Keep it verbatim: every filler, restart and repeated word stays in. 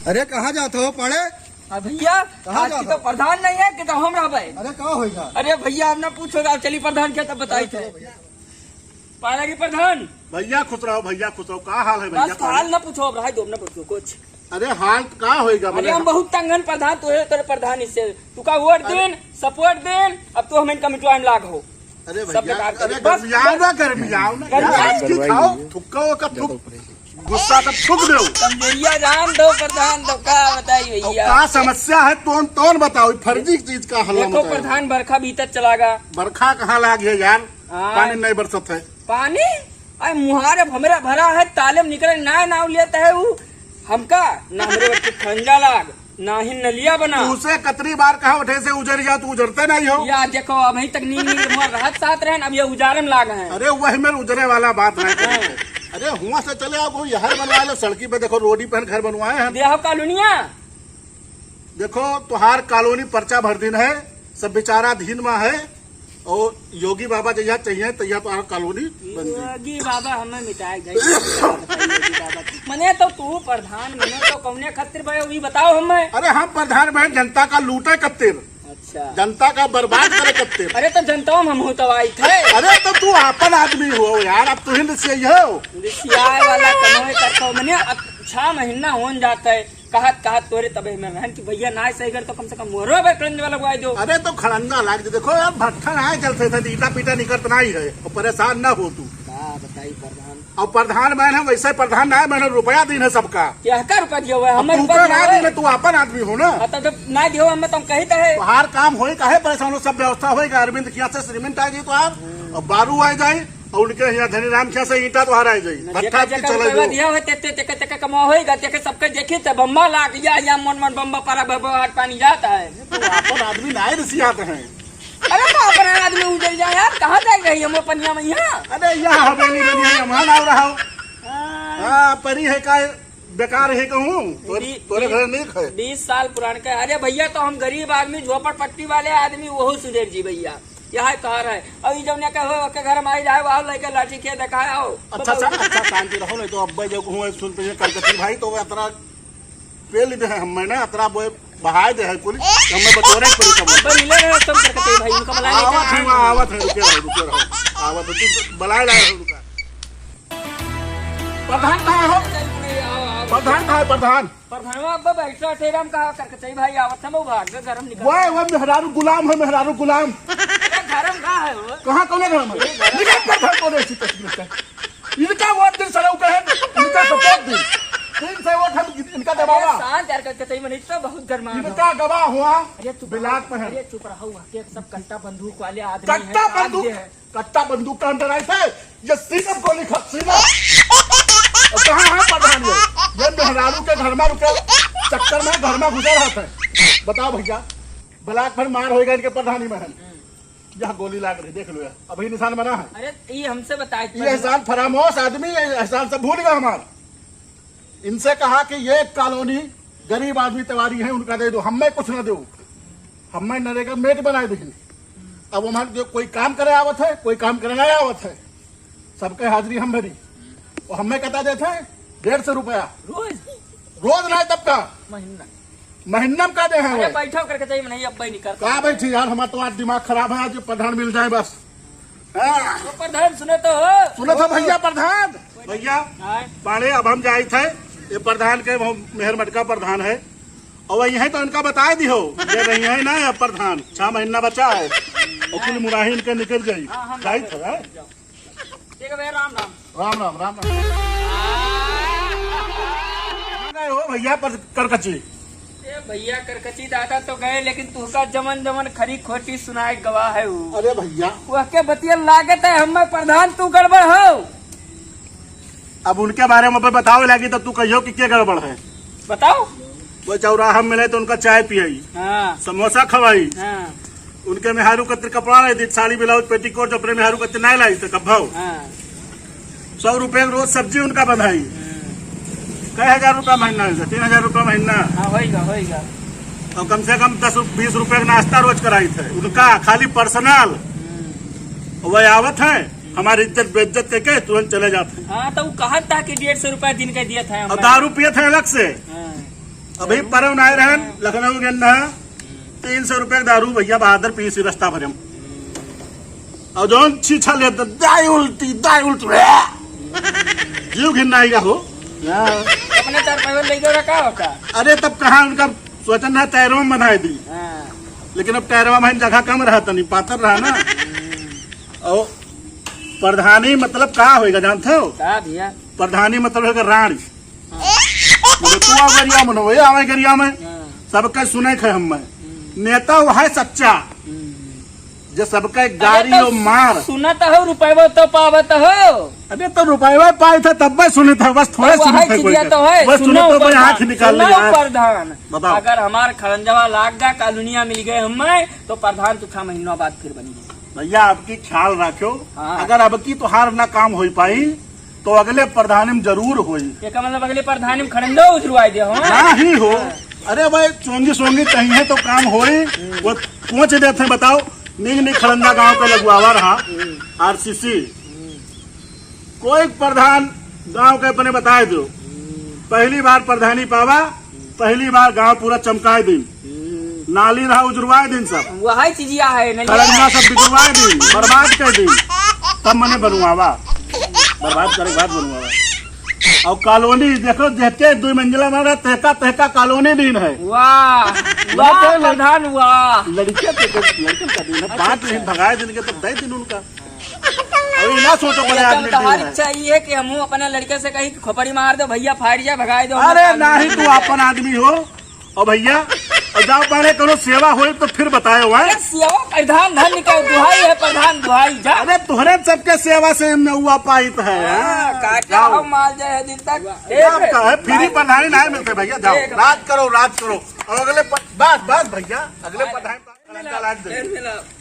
अरे, कहाँ जात हो पाड़े? हाँ भैया, कहाँ आज जात की तो हो? प्रधान नहीं है कि तो हम रहबे। अरे, का होइगा? अरे भैया, हम ना पूछो, आप चली प्रधान के तब बताई अरे, थे। चलो भैया। पाड़ा की प्रधान। भैया खुश रहो, भैया खुश रहो। का हाल है भैया? बस हाल ना पूछो, अब रहे दो, ना पूछो कुछ। अरे हाल का होइगा अरे बोले? हम बहुत तंग हन प्रधान, तोरे, तोरे प्रधान इससे। तू का वोट अरे। देन, सपोर्ट देन, अब तू हमें कमिटवा में लाग हो। अरे सब भैया, बेकार कर अरे दे। बस, गर्मियाओ बस। ना, गर्मियाओ ना। गर्मियाओ। यार, आज की खाओ, थुक्का हो का थुक, गुस्सा का थुक दो। कमजोरिया जान दो प्रधान, तो का बताई और भैया? का समस्या है, तोन, तोन बताओ, फर्जी चीज का हल्ला देखो मचाओ। प्रधान, बरखा भीतर चला गा। बरखा कहाँ लाग है यार? हाँ। पानी नहीं बरसत है। पानी? अरे मुहार अब हमरा भरा है, ताले में निकले ना, नाव लेता है ऊ। हमका ना हमरे बच्चे खंजा लाग, ना ही नलिया बना। तू उसे कतरी बार कहा उठे से उजर जा, तू उजरते नहीं हो। या देखो, अभी तक नींद, नींद में रहत साथ रहन, अब ये उजारे में लाग हैं। अरे वही में उजरे वाला बात नहीं करी हाँ। है। अरे हुआ से चले आओ, कोई यहाँ बनवा लो, सड़की पे देखो, रोडी पे घर बनवाए हैं। देहो कॉलोनिया। देखो, तुहार कॉलोनी पर्चा भर दिन है, सब विचाराधीन में है, और योगी बाबा जहिया चाहिए, तहिया तुहार कॉलोनी बन जाई। योगी बाबा हमें मिटाए गए। योगी बाबा। मने तो तू प्रधान, मने तो कौने खातिर भाई, वही बताओ हमें। अरे हम प्रधान भाई, जनता का लूटे खातिर, अच्छा। जनता का बर्बाद करे खातिर। अरे तो जनता में हम हो तो आई थे। अरे तो तू आपन आदमी हो यार, अब तू ही रिसियाई हो। रिसियाए वाला कमाए करता हो, मने अब छह महीना होन जाता है। कहत, कहत तोरे तबे में रहन कि भैया ना सही कर तो कम से कम मोरो बे खड़ंजा वाला बुआई दो। अरे तो खड़ंजा लाग दे, देखो यार, भट्ठा ना है चलते थे, ईटा पीटा निकलत नहीं है, और परेशान ना हो तू। का बताई प्रधान? और प्रधान मैं है, वैसे प्रधान ना है, मैंने रुपया दीन है सबका। क्या का रुपया दिया हुआ है? अब हमें तू रुपया का दिया ना हुआ है? दीन है, तू अपन आदमी हो ना। हाँ, तो जब ना दिया हुआ, हमें तो हम कही तो है। तोहार काम होई, काहे परेशान हो, सब व्यवस्था होई, अरविंद किया से सीमेंट आ जाई तोहार, और बालू आ जाई, और उनके यहाँ धनीराम खिया से ईटा तोहार आ जाई, ना, भट्ठा जेकर, की जेकर चले रुपया दो। दिया हुआ, ते, ते, तेके, तेके कमा होइगा, तेके सबके देखी, ते बम्मा लाग गया, या मन, मन बम्मा पारा, बम्मा आग पानी जाता है। तो अपन आदमी नाय रिसियात हैं। अरे तो अपन आदमी उजर जाए यार, कहाँ जाए रही हम अपन यहाँ, यहाँ? अरे यहाँ हवेली बनी है, हम ना रहा हो। हाँ। हाँ, परी है का, बेकार है कहूँ, तोरे, बी-, तोरे बी-, घर नहीं खाए। बीस साल पुरान का। अरे भैया, तो हम गरीब आदमी, झोपड़पट्टी वाले आदमी, वहू सुधर जी भैया। यह कार है। अब ई जौन का हो, ओके घर में आई जाए, वाह, लेके लाठी के देखाए आओ। अच्छा, अच्छा, अच्छा, शांति रहो, नहीं तो अब्बे जो कहूँ, सुन पे करकटी भाई, तो वो इतना पेल दे है, हम मैंने इतना बोए बहाए दे है कुल, तो हमें बटोरे के पड़ी सब। अब्बे मिले रहे, तुम करकटी भाई, उनका बुला लेते आवत हैं, हैं। वहाँ आवत है, रुके रहो, रुके रहो। आवत है, तू बुलाए लाए हो, रुका। प्रधान कहाँ हो? आओ, आओ। प्रधान कहाँ है, प्रधान? प्रधानवा अब्बे बैठो, ठेला में कहा करके चाहिए भाई, आवत हम भाग गए, गरम निकल। वह, वह मेहरारू गुलाम है, मेहरारू गुलाम। अरे, गरम का है वो? कहाँ, कौन गरम है? ये गरम। निकल, प्रधान, कौन है इसी तस्वीर का? इनका वोट दिन सराऊ का है, इनका सपोर्ट दिन। तीन से वोट हम इनका दबावा। अरे, शांत यार, करके चाहिए, मने तो बहुत गरमा है। इनका गवाह हुआ अरे, चुप बिलाट रहो, पहन। अरे, चुप रहो, हुआ के सब कट्टा बंदूक वाले आदमी हैं, कट्टा काट बंदूक? दे हैं। कट्टा बंदूक का अंदर आए थे, ये सीधे गोली खा, सीधे। और कहाँ है प्रधान ये? ये मेहरारू के घर में रुके, चक्कर में घर में घुसे रहते हैं। बताओ भैया, ब्लॉक पर मार होएगा इनके प्रधानी में। यह गोली लाग रही, देख लो यार, अभी निशान बना है। अरे, ये हमसे बताए ये एहसान फरामोश आदमी, ये एहसान सब भूल गया हमारा। इनसे कहा कि ये कॉलोनी गरीब आदमी तिवारी है, उनका दे दो, हमें कुछ ना दो, हमें नरेगा मेट बनाए दीजिए। अब हमारे जो कोई काम करे आवत है, कोई काम करे नहीं आवत है, सबके हाजिरी हम भरी। और हमें कहता देते हैं डेढ़ सौ रुपया। रोज? रोज नहीं, तब का? महीना। महीना में का दे हैं अरे वो? बैठो करके चाहिए, नहीं, अब भाई निकल। का बैठी यार, हमारा तो आज दिमाग खराब है, आज प्रधान मिल जाए बस। हाँ। तो प्रधान सुने तो हो। सुनो तो भैया प्रधान। भैया, हाँ। पाड़े अब हम जाइत है, ये प्रधान के, हम मेहर मटका प्रधान है, और यही तो इनका बताए दिहो, ये नहीं है ना अब प्रधान, छह महीना बचा है, और कुल मुराही इनके निकल जाई। हाँ, हम जाइत है, हाँ? ठीक है भैया, राम राम। राम राम, राम राम। कहाँ गए हो भैया पर करकची? ए भैया, करकची दादा तो गए, लेकिन तुहका जमन जमन खरी खोटी सुनाए गवा है उ। अरे भैया। वह के बतिया लागत है, हमें प्रधान तू गड़बड़ हो। अब उनके बारे में बतावे लागी तो तू कहियो कि के गड़बड़ है। बताओ। वो चौराहा में मिले तो उनका चाय पियाई, हाँ। समोसा खवाई। हाँ। उनके मेहरारू कतिर कपड़ा नहीं दी, साड़ी ब्लाउज पेटीकोट जो अपने मेहरारू कतिर नहीं लाई तो कब भाव। हाँ। सौ रुपये रोज सब्जी उनका बंधाई। हम्म। कई हजार रुपया महीना है, तीन हजार रुपया महीना। हाँ, होइगा, होइगा। और कम से कम दस रु-, बीस रुपये का नाश्ता रोज कराई थे उनका, खाली पर्सनल। हम्म। वह आवत है, हमारी इज्जत बेइज्जत करके तुरंत चले जाते हैं। हाँ, तो वो कहत था कि डेढ़ सौ रुपया दिन का दिया था और हमने। दारू पिए थे अलग से। हाँ। अभी परव नाय रहन, लखनऊ गेन ना, तीन सौ रुपया के दारू भइया बहादुर पीसी रस्ता भरे में। और जौन छीछा लेत, दाई उल्टी, दाई उल्टी, जीव घिन्ना आइगा हो। अपने चार पैदल लेके रखा होता। अरे तब कहाँ उनका सोचन ना टैरवा में बनाए दी। हाँ। लेकिन अब टैरवा में जगह कम रहा, तनी पातर रहा ना। और प्रधानी मतलब का होएगा जानते हो? का भइया? प्रधानी मतलब होएगा रांड। हाँ। बोले, "तू आ गरिया में, वही आवे गरिया में।" हाँ। सबके सुने खे हम में। हम्म। नेता वो है सच्चा। हम्म। जे सबके अरे गारी तो और मार। सुनत हो, रुपयवा तो पावत हो। अरे तो रुपयवा पाए थे तब मैं सुने थे, बस थोड़े तो सुने वही थे कोई चीजिया के। तो है, बस सुने सुनो तो मैं प्रधान, आँख निकाल सुनो लिया। प्रधान। बताओ। अगर हमार खड़ंजवा लाग गा, कॉलोनिया मिल गए हमें, तो प्रधान तू छह महीनों बाद फिर बनी। भइया, अबकी ख्याल राख्यो, हाँ। अगर अबकी तोहार ना काम होइ पाई, तो अगले प्रधानी में जरूर होई। एका मतलब अगले प्रधानी में खड़ंजो उजरवाई दे हो, हाँ? ना ही हो। हाँ। अरे भाई, चोंगी सोंगी चाहिए तो काम होई, वो पहुँच देते हैं, बताओ। निक निक खड़ंजा गांव के लगवावा रहा, हम्म। आरसीसी। हम्म। कोई प्रधान गांव के अपने बताए दो, हम्म। पहली बार प्रधानी पावा, पहली बार गांव पूरा चमकाए दिन, हम्म। नाली रहा उजरवाए दिन सब। वही चीजिया है, नहीं? खड़ंजा सब बिगड़वाए दिन, बर्बाद कर दिन, तब मने बनवावा, बर्बाद करे के बाद बनवावा। और कॉलोनी देखो, जहते दुई मंजिला बना, तहका, तहका कॉलोनी दिन है। वाह, वाह, लड़के, प्रधान, वाह। लड़के तो, लड़के का दिन है, अच्छा, पाँच अच्छा। दिन भगाए दिन के तो दे दिन उनका। अभी ना सोचो, बड़े एकदम आदमी तोहार दिन है। इच्छा ये है कि हमहू अपने लड़के से कही कि खोपड़ी मार दो भइया, फाड़ जाए, भगाए दो, अरे हमारे नहीं, तू अपन आदमी हो। और भइया, और जाओ पहले करो सेवा होई तो फिर बतायो, हैं? अरे सेवा प्रधान धन के दुहाई है, प्रधान दुहाई, जा। अरे तोहरे सबके सेवा से हम नौवा पाइत है, हाँ, हैं? काटे जाओ। हम माल जाए दिन तक। जाओ, का है? फ्री प्रधानी नहीं मिलते भइया, जाओ। राज करो, राज करो। और अगले प-, बस, बस भइया, अगले प्रधानी लाग दे।